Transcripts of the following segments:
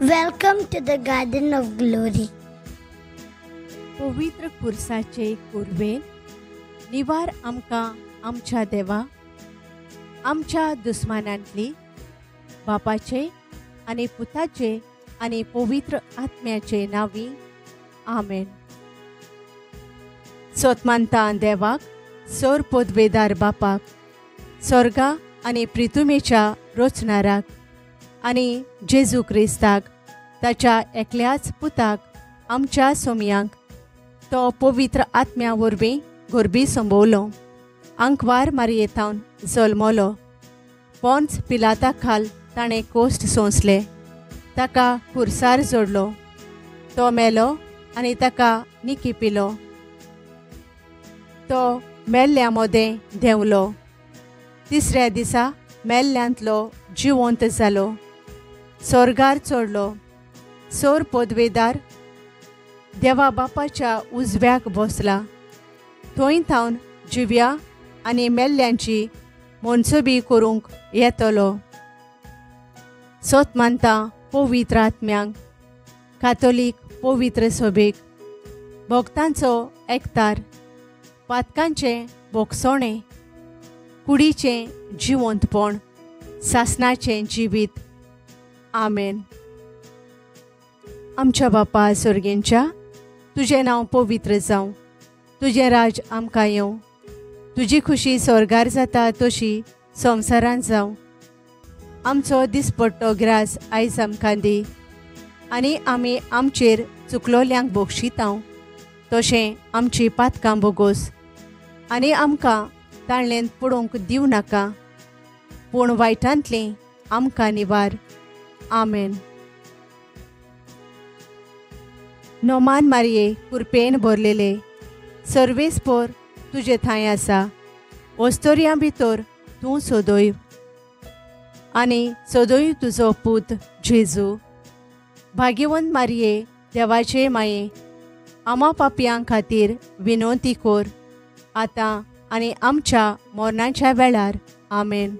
Welcome to the Garden of Glory. पवित्र खुर्साचे कुरवेन निवार आमकां आमच्या देवा आमच्या दुस्मानांतली बापाचे आनी पुताचे आनी पवित्र आत्म्याचे नांवी आमेन. सोतमानता देवाक सोर पोदवेदार बापाक सोर्गा आनी प्रितुमेच्या रोचणाराक आनी जेजू क्रिस्ताक ताच्या एकल्याच पुताक आमच्या सोमयांक तो पवित्र आत्म्या वरवीं गोरबी संबवलो आंकवार मारयेथावन जल्मलो पोंच पिलाता खाल ताणें कोश्ट सोंसले ताका खुर्सार जोडलो तो मेलो आनी ताका निकी पिलो तो मेल्ल्या मोदें देंवलो तिसऱ्या दिसा मेल्ल्यांतलो जिवंत जालो सोर्गार चडलो सोर पदवेदार देवा बापाच्या उजव्याक बसला थंय थावन जिव्या आनी मेल्ल्यांची मनसुबी करूंक येतलो. सोत मानता पवित्र आत्म्यांक कातोलीक पवित्र सभेक भक्तांचो एकतार पातकांचें भोगसणें कुडीचें जिवंतपण सासनाचें जिवीत. आमेन. आमच्या बापा सोर्गेंच्या तुजें नांव पवित्र जावं तुजें राज आमकां येवं तुजी खुशी सोर्गार जाता तशी संवसारांत जावं. आमचो दिसपट्टो ग्रास आयज आमकां दी आनी आमी आमचेर चुकलोल्यांक बोगशितांव तशें आमची पातकां बोगोस आनी आमकां ताळ्ळेंत पडोवंक दिवं नाका पूण वायटांतलें आमकां निवार. आमेन. नोमान मारये कुरपेन भरलेले सर्वेस्पोर तुजे थंय आसा ओस्तोरयां भितर तूं सोदोय आनी सोदोय तुजो पूत जेजू. भाग्यवंत मारये देवाचे माये आमा पापयां खातीर विनवती कोर आतां आनी आमच्या मरणाच्या वेळार. आमेन.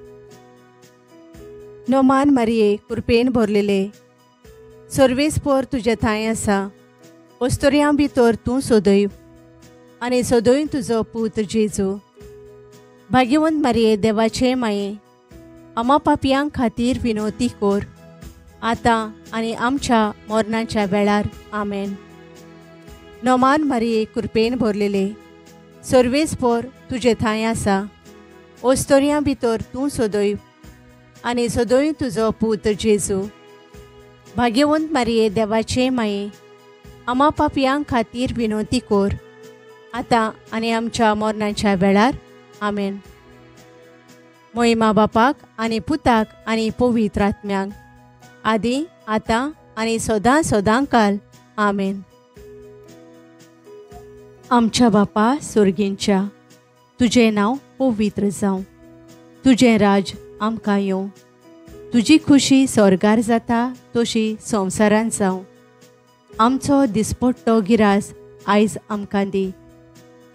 नोमान मारये कुरपेन भरलेले सर्वेस्पोर तुजे थंय आसा ओस्तोरयां भितर तूं सोदय आनी सोदय तुजो पूत जेजू. भाग्यवंत मारये देवाचे माये आमा पापयां खातीर विनवती कोर आतां आनी आमच्या मरणाच्या वेळार. आमेन. नोमान मारये कुरपेन भरलेले सर्वेस्पोर तुजे थंय आसा ओस्तोरयां भितर तूं सोदय आनी सोदय तुजो पूत जेजू. भाग्यवंत मारये देवाचे माये आमा पापयां खातीर विनवती कोर आतां आनी आमच्या मरणाच्या वेळार. आमेन. मोहिमा बापाक आनी पुताक आनी पवित्र आत्म्यांक आदी आतां आनी सदां सदां काल. आमेन. आमच्या बापा सोर्गींच्या तुजें नांव पवित्र जावं तुजें राज आमकां येवं तुजी खुशी सोर्गार जाता तशी संवसारांत जावं. आमचो दिसपट्टो गिरास आयज आमकां दी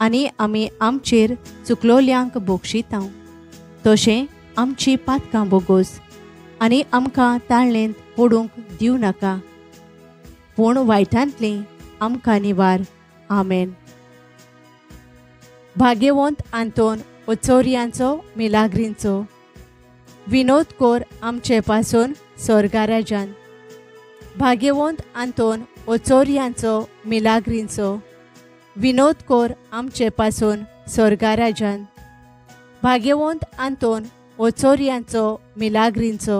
आनी आमी आमचेर चुकलोल्यांक बोगशितांव तशें आमची पातकां बोगोस आनी आमकां ताळ्ळेंत पडूंक दिवं नाका पूण वायटांतलीं आमकां निवार. आमेन. भाग्यवंत आंतोन ओचोरयांचो मिलाग्रींचो विनोद कोर आमचे पासून सोर्गाराजान. भाग्यवंत आंतोन ओचोरयांचो मिलाग्रींचो विनोद कोर आमचे पासून सोर्गाराजान. भाग्यवंत आंतोन ओचोरयांचो मिलाग्रींचो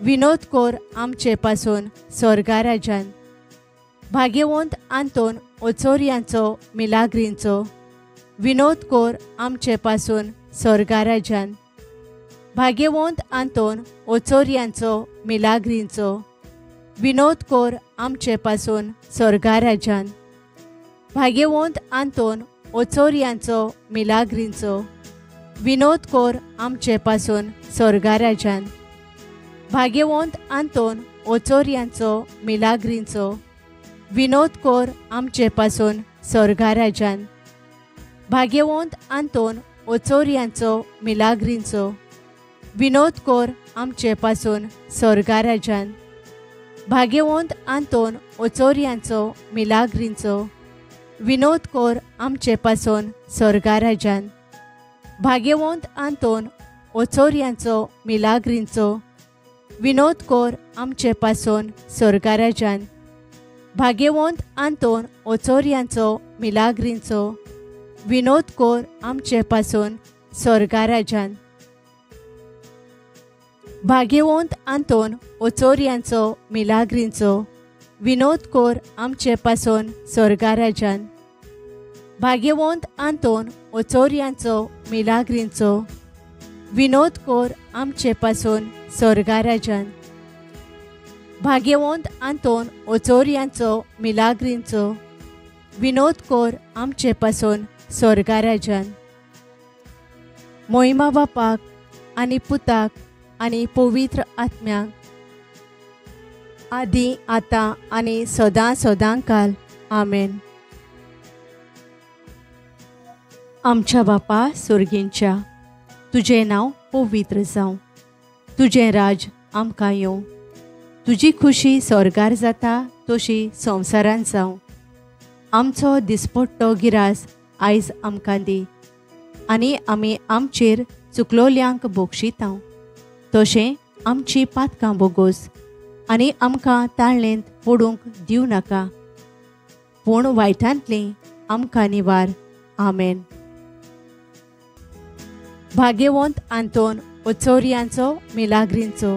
विनोद कोर आमचे पासून सोर्गाराजान. भाग्यवंत आंतोन ओचोरयांचो मिलाग्रींचो विनोद कोर आमचे पासून सोर्गाराजान. भाग्यवंत आंतोन ओचोरयांचो मिलाग्रींचो विनोद कोर आमचे पासून सोर्गाराजान. भाग्यवंत आंतोन ओचोरयांचो मिलाग्रींचो विनोद कोर आमचे पासून सोर्गाराजान. भाग्यवंत आंतोन ओचोरयांचो मिलाग्रींचो विनोद कोर आमचे पासून सोर्गाराजान. भाग्यवंत आंतोन ओचोरयांचो मिलाग्रींचो विनोद कोर आमचे पासून सोर्गाराजान. भाग्यवंत आंतोन ओचोरयांचो मिलाग्रींचो विनोद कोर आमचे पासून स्वर्गाराजान। भाग्यवंत आंतोन ओचोरयांचो मिलाग्रींचो विनोद कोर आमचे पासून स्वर्गाराजान। भाग्यवंत आंतोन ओचोरयांचो मिलाग्रींचो विनोद कोर आमचे पासून स्वर्गाराजान। भाग्यवंत आंतोन ओचोरयांचो मिलाग्रींचो विनोद कोर आमचे पासून स्वर्गाराजान। भाग्यवंत आंतोन ओचोरयांचो मिलाग्रींचो विनोद कोर आमचे पासून स्वर्गाराजान। भाग्यवंत आंतोन ओचोरयांचो मिलाग्रींचो विनोद कोर आमचे पासून स्वर्गाराजान। मोहिमा बापाक आनी पुताक आनी पवित्र आत्म्याक आदी आतां आनी सदां सदां काल आमेन। आमच्या बापा सुर्गींच्या, तुजें नांव पवित्र जावं, तुजें राज आमकां येवं, तुजी खुशी स्वर्गार जाता तशी संवसारांत जावं। आमचो दिसपट्टो गिरास आयज आमकां दी आनी आमी आमचेर चुकलोल्यांक बोगशितांव तशें आमची पातकां बोगोस आनी आमकां ताळणेंत पडूंक दिवं नाका, पूण वायटांतलीं आमकां निवार। आमेन। भाग्यवंत आंतोन ओचोरयांचो मिलाग्रींचो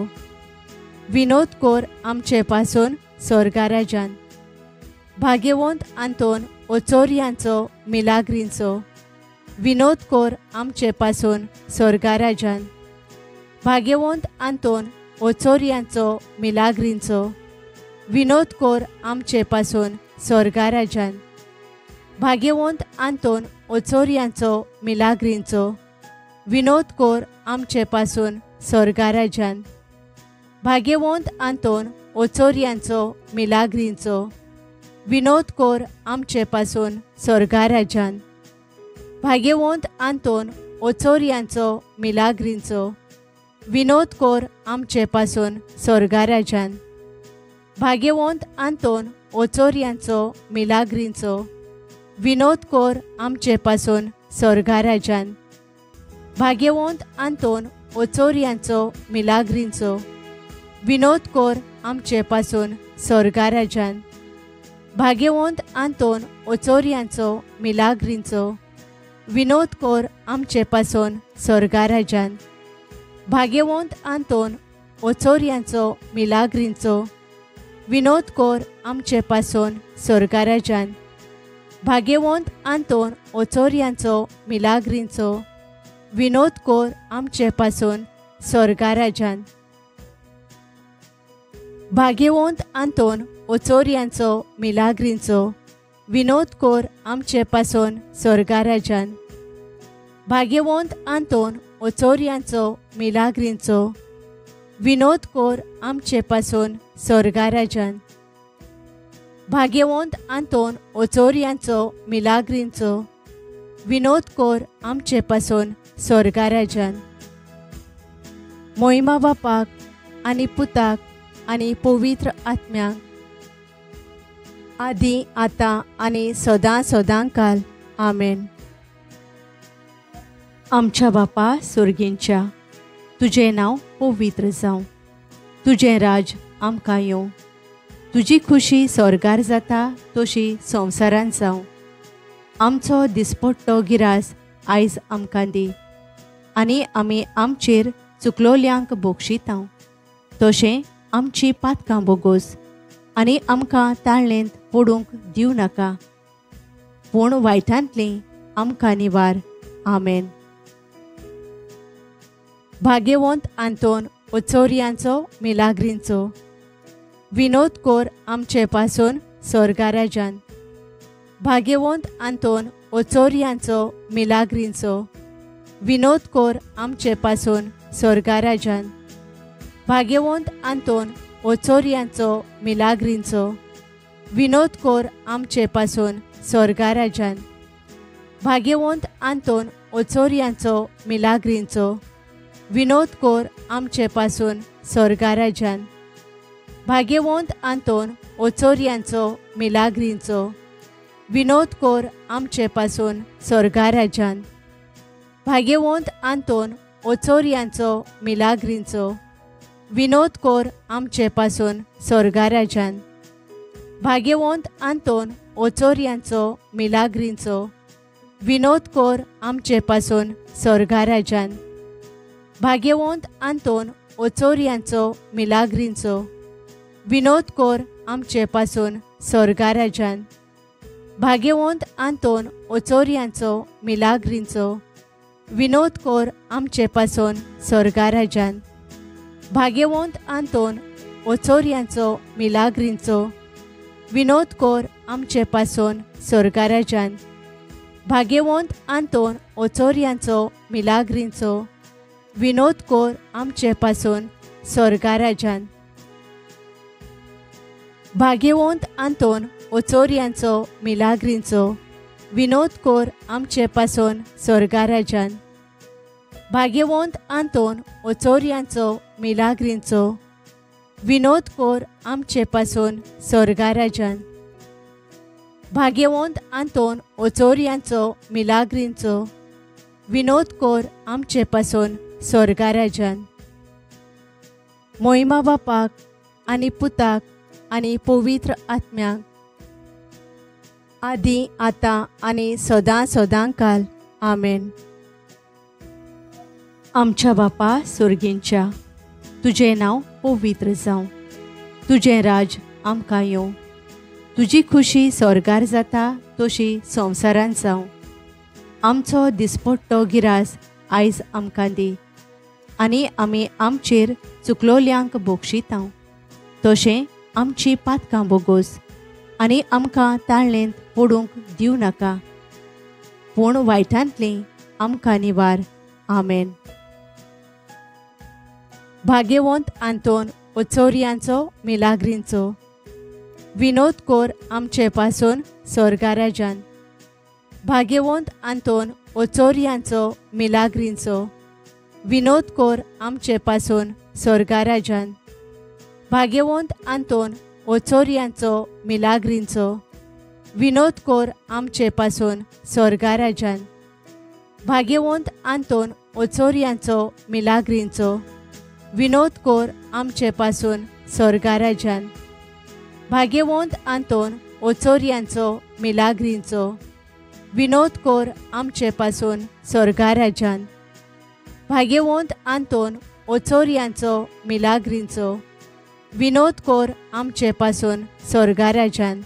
विनोद कोर आमचे पासून स्वर्गाराजान। भाग्यवंत आंतोन ओचोरयांचो मिलाग्रींचो विनोद कोर आमचे पासून स्वर्गाराजान। भाग्यवंत आंतोन ओचोरयांचो मिलाग्रींचो विनोद कोर आमचे पासून स्वर्गाराजान। भाग्यवंत आंतोन ओचोरयांचो मिलाग्रींचो विनोद कोर आमचे पासून स्वर्गाराजान। भाग्यवंत आंतोन ओचोरयांचो मिलाग्रींचो विनोद कोर आमचे पासून स्वर्गाराजान। भाग्यवंत आंतोन ओचोरयांचो मिलाग्रींचो विनोद कोर आमचे पासून स्वर्गाराजान। भाग्यवंत आंतोन ओचोरयांचो मिलाग्रींचो विनोद कोर आमचे पासून स्वर्गाराजान। भाग्यवंत आंतोन ओचोरयांचो मिलाग्रींचो विनोद कोर आमचे पासून स्वर्गाराजान। भाग्यवंत आंतोन ओचोरयांचो मिलाग्रींचो विनोद कोर आमचे पासून स्वर्गाराजान। भाग्यवंत आंतोन ओचोरयांचो मिलाग्रींचो विनोद कोर आमचे पासून स्वर्गाराजान। भाग्यवंत आंतोन ओचोरयांचो मिलाग्रींचो विनोद कोर आमचे पासून स्वर्गाराजान। भाग्यवंत आंतोन ओचोरयांचो मिलाग्रींचो विनोद कोर आमचे पासून स्वर्गाराजान। भाग्यवंत आंतोन ओचोरयांचो मिलाग्रींचो विनोद कोर आमचे पासून स्वर्गाराजान। भाग्यवंत आंतोन ओचोरयांचो मिलाग्रींचो विनोद कोर आमचे पासून स्वर्गाराजान। मोहिमा बापाक आनी पुताक आनी पवित्र आत्म्याक आदी आतां आनी सदां सदां काल आमेन। आमच्या बापा सुर्गींच्या, तुजें नांव पवित्र जावं, तुजें राज आमकां येवं, तुजी खुशी स्वर्गार जाता तशी संवसारांत जावं। आमचो दिसपट्टो गिरास आयज आमकां दी आनी आमी आमचेर चुकलोल्यांक बोगशितांव तशें आमची पातकां बोगोस आनी आमकां ताळणेंत पडूंक दिवं नाका, पूण वायटांतलीं आमकां निवार। आमेन। भाग्यवंत आंतोन ओचोरयांचो मिलाग्रींचो विनोद कोर आमचे पासून स्वर्गाराजान। भाग्यवंत आंतोन ओचोरयांचो मिलाग्रींचो विनोद कोर आमचे पासून स्वर्गाराजान। भाग्यवंत आंतोन ओचोरयांचो मिलाग्रींचो विनोद कोर आमचे पासून स्वर्गाराजान। भाग्यवंत आंतोन ओचोरयांचो मिलाग्रींचो विनोद कोर आमचे पासून स्वर्गाराजान। भाग्यवंत आंतोन ओचोरयांचो मिलाग्रींचो विनोद कोर आमचे पासून स्वर्गाराजान. भाग्यवंत आंतोन ओचोरयांचो मिलाग्रींचो विनोद कोर आमचे पासून स्वर्गाराजान. भाग्यवंत आंतोन ओचोरयांचो मिलाग्रींचो विनोद कोर आमचे पासून स्वर्गाराजान. भाग्यवंत आंतोन ओचोरयांचो मिलाग्रींचो विनोद कोर आमचे पासून स्वर्गाराजान. भाग्यवंत आंतोन ओचोरयांचो मिलाग्रींचो विनोद कोर आमचे पासून स्वर्गाराजान. भाग्यवंत आंतोन ओचोरयांचो मिलाग्रींचो विनोद कोर आमचे पासून स्वर्गाराजान. भाग्यवंत आंतोन ओचोरयांचो मिलाग्रींचो विनोद कोर आमचे पासून स्वर्गाराजान. भाग्यवंत आंतोन ओचोरयांचो मिलाग्रींचो विनोद कोर आमचे पासून स्वर्गाराजान. भाग्यवंत आंतोन ओचोरयांचो मिलाग्रींचो विनोद कोर आमचे पासून स्वर्गाराजान. भाग्यवंत आंतोन ओचोरयांचो मिलाग्रींचो विनोद कोर आमचे पासून स्वर्गाराजान. मोहिमा बापाक आनी पुताक आनी पवित्र आत्म्याक आदी आतां आनी सदां सदां काल. आमेन. आमच्या बापा सुर्गींच्या, तुजें नांव पवित्र जावं, तुजें राज आमकां येवं, तुजी खुशी स्वर्गार जाता तशी संवसारांत जावं. आमचो दिसपट्टो गिरास आयज आमकां दी आनी आमी आमचेर चुकलोल्यांक बोगशितांव तशें आमची पातकां बोगोस आनी आमकां ताळणेंत पडूंक दिवं नाका, पूण वायटांतली आमकां निवार. आमेन. भाग्यवंत आंतोन ओचोरयांचो मिलाग्रींचो विनोद कोर आमचे पासून स्वर्गाराजान. भाग्यवंत आंतोन ओचोरयांचो मिलाग्रींचो विनोद कोर आमचे पासून स्वर्गाराजान. भाग्यवंत आंतोन ओचोरयांचो मिलाग्रींचो विनोद कोर आमचे पासून स्वर्गाराजान. भाग्यवंत आंतोन ओचोरयांचो मिलाग्रींचो विनोद कोर आमचे पासून स्वर्गाराजान. भाग्यवंत आंतोन ओचोरयांचो मिलाग्रींचो विनोद कोर आमचे पासून स्वर्गाराजान. भाग्यवंत आंतोन ओचोरयांचो मिलाग्रींचो विनोद कोर आमचे पासून स्वर्गाराजान.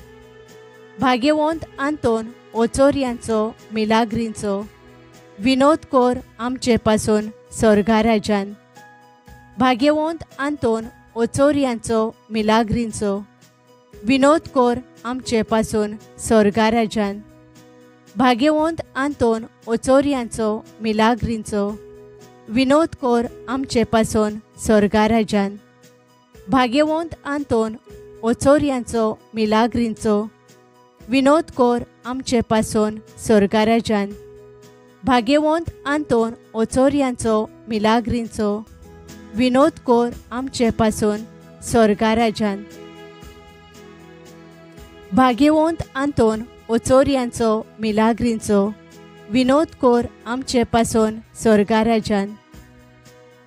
भाग्यवंत आंतोन ओचोरयांचो मिलाग्रींचो विनोद कोर आमचे पासून स्वर्गाराजान. भाग्यवंत आंतोन ओचोरयांचो मिलाग्रींचो विनोद कोर आमचे पासून स्वर्गाराजान. भाग्यवंत आंतोन ओचोरयांचो मिलाग्रींचो विनोद कोर आमचे पासून स्वर्गाराजान. भाग्यवंत आंतोन ओचोरयांचो मिलाग्रींचो विनोद कोर आमचे पासून स्वर्गाराजान. भाग्यवंत आंतोन ओचोरयांचो मिलाग्रींचो विनोद कोर आमचे पासून स्वर्गाराजान. भाग्यवंत आंतोन ओचोरयांचो मिलाग्रींचो विनोद कोर आमचे पासून स्वर्गाराजान.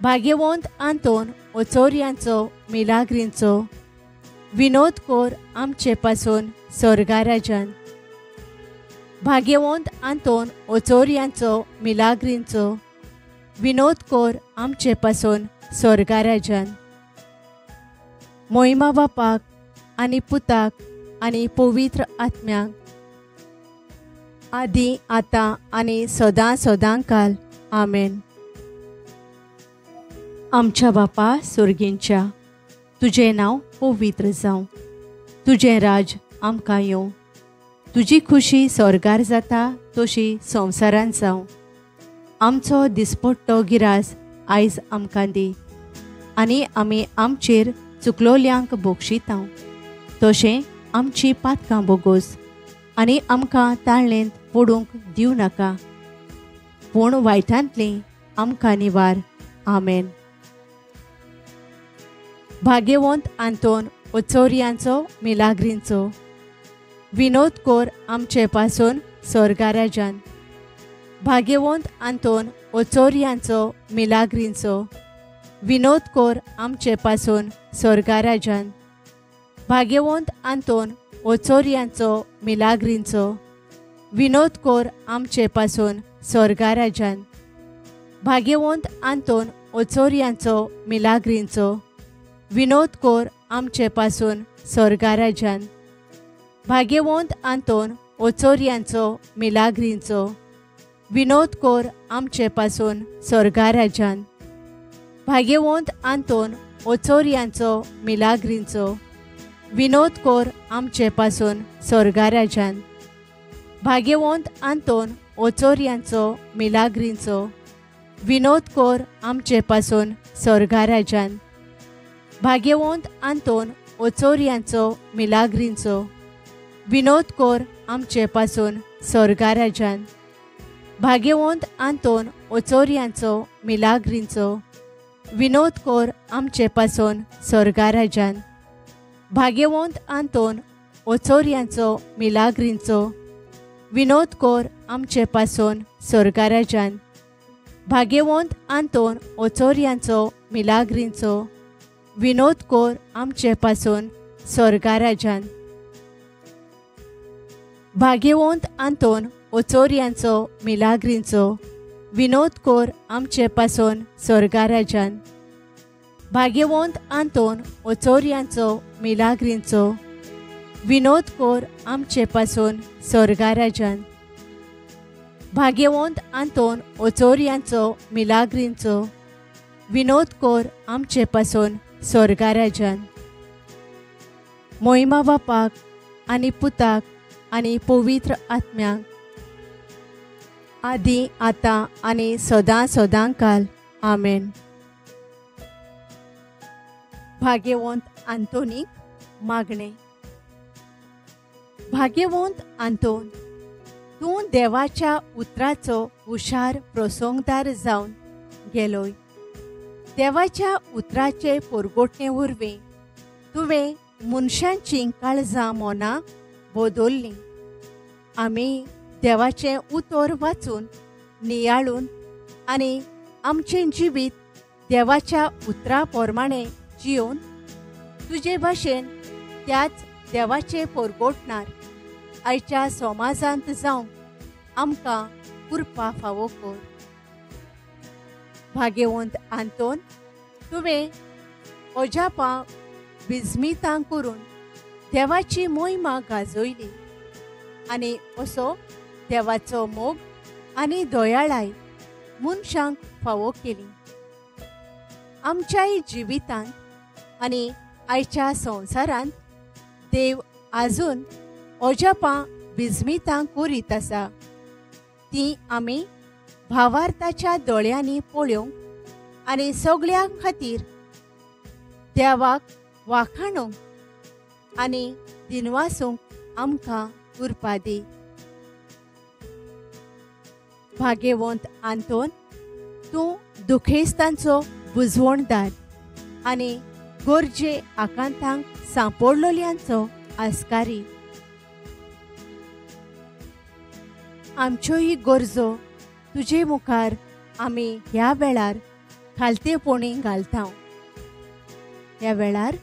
भाग्यवंत आंतोन ओचोरयांचो मिलाग्रींचो विनोद कोर आमचे पासून स्वर्गाराजान. भाग्यवंत आंतोन ओचोरयांचो मिलाग्रींचो विनोद कोर आमचे पासून स्वर्गाराजान. मोहिमा बापाक आनी पुताक आनी पवित्र आत्म्याक आदी आतां आनी सदां सदां काल. आमेन. आमच्या बापा सुर्गींच्या, तुजें नांव पवित्र जावं, तुजें राज आमकां येवं, तुजी खुशी स्वर्गार जाता तशी संवसारांत जावं. आमचो दिसपट्टो गिरास आयज आमकां दी आनी आमी आमचेर चुकलोल्यांक बोगशितांव तशें आमची पातकां बोगोस आनी आमकां ताळणेंत पडूंक दिवं नाका, पूण वायटांतली आमकां निवार. आमेन. भाग्यवंत आंतोन ओचोरियांचो मिलाग्रींचो विनोद कोर आमचे पासून सोर्गाराजान. भाग्यवंत आंतोन ओचोरियांचो मिलाग्रींचो विनोद कोर आमचे पासून सोर्गाराजान. भाग्यवंत आंतोन ओचोरियांचो मिलाग्रींचो विनोद कोर आमचे पासून सोर्गाराजान. भाग्यवंत आंतोन ओचोरियांचो मिलाग्रींचो विनोद कोर आमचे पासून सोर्गाराजान. भाग्यवंत आंतोन ओचोरियांचो मिलाग्रींचो विनोद कोर आमचे पासून सोर्गाराजान. भाग्यवंत आंतोन ओचोरियांचो मिलाग्रींचो विनोद कोर आमचे पासून सोर्गाराजान. भाग्यवंत आंतोन ओचोरियांचो मिलाग्रींचो विनोद कोर आमचे पासून सोर्गाराजान. भाग्यवंत आंतोन ओचोरियांचो मिलाग्रींचो विनोद कोर आमचे पासून सोर्गाराजान. भाग्यवंत आंतोन ओचोरियांचो मिलाग्रींचो विनोद कोर आमचे पासून सोर्गाराजान. भाग्यवंत आंतोन ओचोरियांचो मिलाग्रींचो विनोद कोर आमचे पासून सोर्गाराजान. भाग्यवंत आंतोन ओचोरियांचो मिलाग्रींचो विनोद कोर आमचे पासून सोर्गाराजान. भाग्यवंत आंतोन ओचोरियांचो मिलाग्रींचो विनोद कोर आमचे पासून सोर्गाराजान. भाग्यवंत आंतोन ओचोरियांचो मिलाग्रींचो विनोद कोर आमचे पासून सोर्गाराजान. भाग्यवंत आंतोन ओचोरियांचो मिलाग्रींचो विनोद कोर आमचे पासून सोर्गाराजान. मोहिमा बापाक आनी पुताक आनी पवित्र आत्म्याक आदी आतां आनी सदां सदां काल. आमेन. भाग्यवंत आंतोनीक मागणें. भाग्यवंत आंतोन, तूं देवाच्या उतराचो हुशार प्रसंगदार जावन गेलोय. देवाच्या उतराचे पोरगोटणे वरवीं तुवें मनशांचीं काळजां मनां बदल्लीं. आमी देवाचें उतर वाचून नियाळून आनी आमचें जिवीत देवाच्या उतरा प्रमाणें जियोवन तुजे भाशेन त्याच देवाचें पोरगोटणार आयच्या समाजांत जावंक आमकां कृपा फावो कर. भाग्यवंत आंतोन, तुवें अजापां विस्मितां करून देवाची मोहिमा गाजयली आनी असो देवाचो मोग आनी दयाळाय मनशांक फावो केली. आमच्याय जिवितांत आनी आयच्या संवसारांत देव आजून अजापां विस्मितां करीत आसा. ती आमी भावार्थाच्या दोळ्यांनी पळोवंक आनी सगळ्यां खातीर देवाक वाखाणूंक आनी दिनवासूंक आमकां कृपा दी. भाग्यवंत आंतोन, तूं दुखेस्तांचो बुजवणदार आनी गरजे आकांतांक सांपडलोल्यांचो आस्कारी. आमच्योय गरजो तुजे मुखार आमी ह्या वेळार खालतेपणी घालता. ह्या वेळार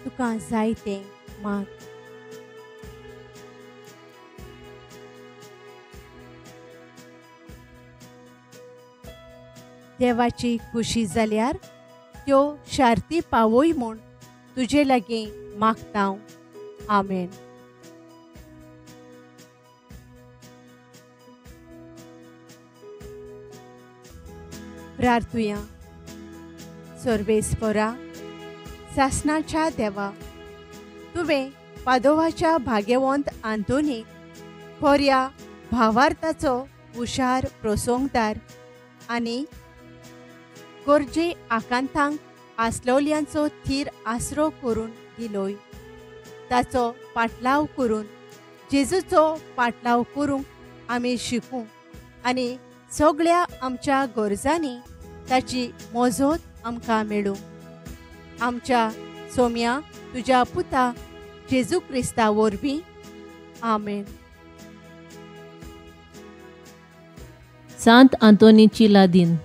तुका जाय तें माग. देवाची खुशी जाल्यार त्यो शार्ती पावय म्हूण तुजे लागीं मागता. आमेन. प्रार्थुया. सर्वेस्परा सासणाच्या देवा, तुवें पादोवाच्या भाग्यवंत आंतोनीक खऱ्या भावार्थाचो हुशार प्रसंगदार आनी गरजे आकांतांक आसलोल्यांचो थीर आसरो करून दिलोय. ताचो पाटलाव करून जेजूचो पाटलाव करूंक आमी शिकूं आनी सगळ्या आमच्या गरजांनी ताची मजत आमकां मेळूं. आमच्या सोम्या तुज्या पुता जेजू क्रिस्ता वरवीं, आमेन. सांत आंतोनीची लादीन.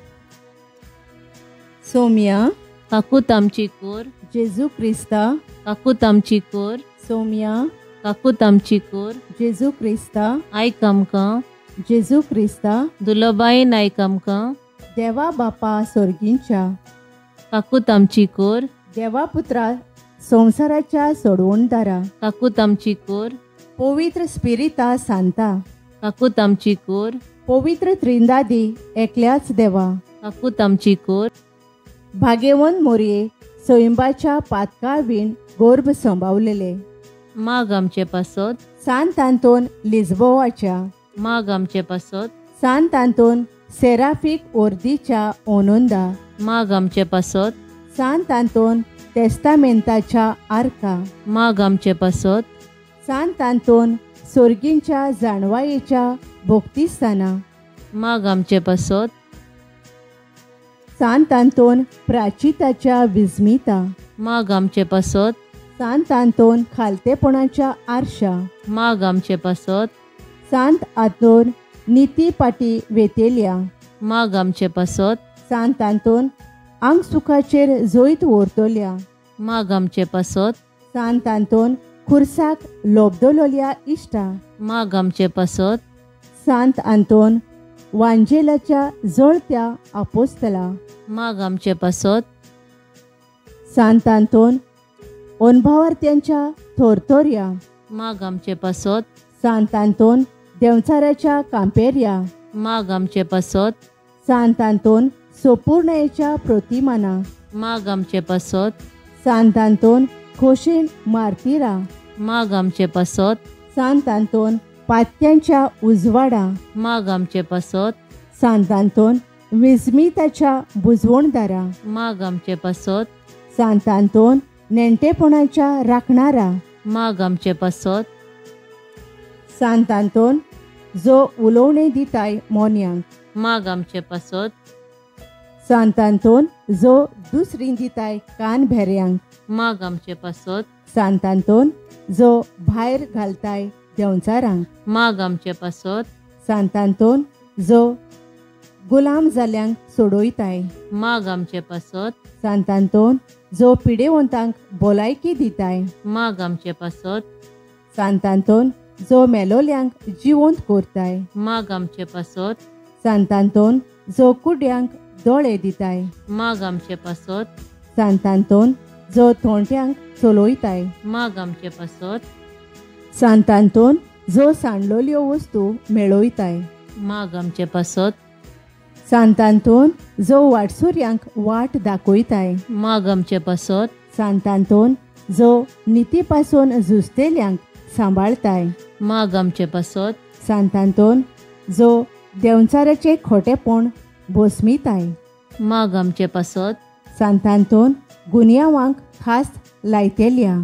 सोम्या काकूत आमची कोर, जेजू क्रिस्ता काकूत आमची कोर. सोम्या काकूत आमची कोर, जेजू क्रिस्ता आयक आमकां, जेजू क्रिस्ता दुलबायेन आयक आमकां. देवा बापा सोर्गींच्या काकूत आमची कोर, देवा पुत्रा संवसाराच्या सोडवणदारा काकूत आमची कोर. पवित्र स्पिरिता सांता काकूत आमची कोर, पवित्र त्रिंदादी एकल्याच देवा काकूत आमची कोर. भाग्यवंत मोरये सैंबाच्या पातका वीण गोर्भ संभावलेले माग आमचे पासत. सांत आंतोन लिज्बोवाच्या माग आमचे पासत. सांत आंतोन सेराफीक ओर्दीच्या ओनोंदा माग आमचे पासत. सांत आंतोन तेस्तामेंताच्या आर्का माग आमचे पासत. सांत आंतोन सोर्गींच्या जाणवायेच्या भोक्तिस्ताना माग आमचे पासत. सांत आंतोन प्राचिताच्या विस्मिता माग आमचे पासत. सांत आंतोन खालतेपणाच्या आरशा माग आमचे पासत. सांत आंतोन निती पाटी वेतेल्या माग आमचे पासत. सांत आंतोन आंग सुखाचेर जैत व्हरतल्या माग आमचे पासत. सांत आंतोन खुर्साक लोबदलोल्या इश्टा माग आमचे पासत. सांत आंतोन वांजेलाच्या जळत्या आपोस्तला माग आमचे पासत. सांत आंतोन अनभावार्थ्यांच्या थोरथोर्या माग आमचे पासत. सांत आंतोन देंवचाराच्या कांपेर्या माग आमचे पासत. सांत आंतोन सोपूर्णयेच्या प्रतिमाना माग आमचे पासत. सांत आंतोन खोशेन मार्तिरा माग आमचे पासत. सांत आंतोन पात्यांच्या उजवाडा माग आमचे पासत. सांत आंतोन विस्मिताच्या बुजवणदारा माग आमचे पासत. सांत आंतोन नेणटेपणाच्या राखणारा माग आमचे पासत. सांत आंतोन जो उलोवणें दिताय मोन्यांक माग आमचे पासत. सांत आंतोन जो दुसरी दिताय कान भेऱ्यांक माग आमचे पासत. सांत आंतोन जो भायर घालताय देंवचारांक माग आमचे पासत. सांत आंतोन जो गुलाम जाल्यांक सोडयताय माग आमचे पासत. सांत आंतोन जो पिडेवंतांक भलायकी दिताय माग आमचे पासत. सांत आंतोन जो मेलोल्यांक जिवंत करताय माग आमचे पासत. सांत आंतोन जो कुड्यांक दोळे दिताय माग आमचे पासत. सांत आंतोन जो थोंट्यांक चलयताय माग आमचे पासत. सांत आंतोन जो सांडलोल्यो वस्तू मेळयताय माग आमचे पासत. सांत आंतोन जो वाटसुर्यांक वाट दाखयताय माग आमचे पासत. सांत आंतोन जो निती पासून झुजतेल्यांक सांबाळताय माग आमचे पासत. सांत आंतोन जो देंवचाराचे खोटेपण भोसमिताय माग आमचे पासत. सांत आंतोन गुन्यांवांक खास लायतेल्या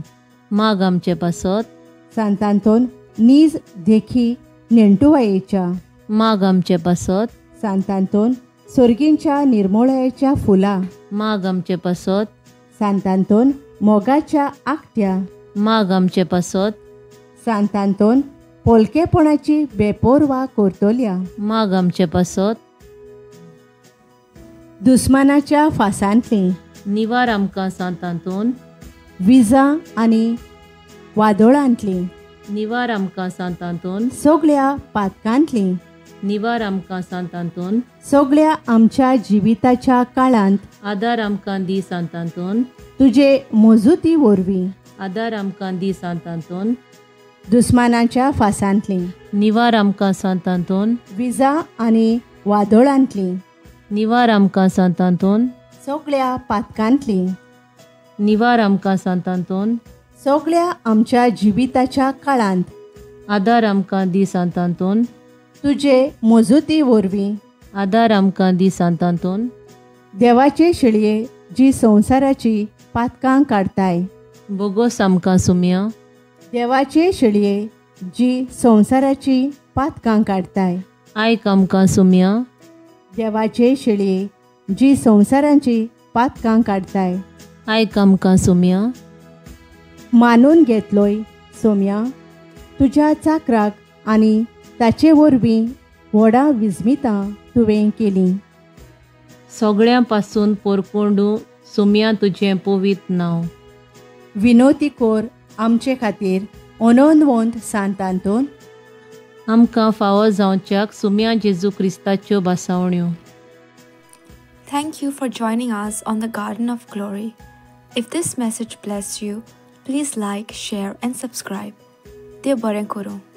माग आमचे पासत. सांत आंतोन नीज देखी नेणटुवायेच्या माग आमचे पासत. सांत आंतोन सोर्गींच्या निर्मोळायेच्या फुलां माग आमचे पासत. सांत आंतोन मोगाच्या आकट्या माग आमचे पासत. सांत आंतोन पोलकेपणाची बेपोरवा करतल्या माग आमचे पासत. दुस्मानाच्या फासांतली निवार आमकां सांत आंतोन विजा आनी वादळांतली निवार आमकां सांत आंतोन सगळ्या पातकांतली निवार आमकां सांत आंतोन सगळ्या आमच्या जिविताच्या काळांत आदार आमकां दी सांत आंतोन तुजे मजुती वरवीं आदार आमकां दी सांत आंतोन दुस्मानाच्या फासांतली निवार आमकां सांत आंतोन विजा आनी वादळांतली निवार आमकां सांत आंतोन सगळ्या पातकांतली निवार आमकां सांत आंतोन सगळ्या आमच्या जिविताच्या काळांत आदार आमकां दी सांत आंतोन तुजे मजुती वरवीं आदार आमकां दी सांत आंतोन देवाचे शिळये जी संवसाराची पातकां काडताय बोगोस आमकां सुम्या देवाचे शिळये जी संवसाराची पातकां काडताय आयक आमकां सुम्या देवाचे शिळये जी संवसाराची पातकां काडताय आयक आमकां सुम्या. मानून घेतलोय सोम्या तुज्या चाकराक आनी ताचे वरवीं व्हडा विस्मितां तुवें केलीं. सगळ्यां पासून पोरकोंडू सोम्या तुजें पवित्र नांव. विनोती कोर आमचे खातीर अनोनवंत सांतांतून. आमकां फावो जावच्याक सुम्या जेजू क्रिस्ताच्यो भासावण्यो. Thank you for joining us on the Garden of Glory. If this message blessed you, please like, share and subscribe. देव बरें करूं.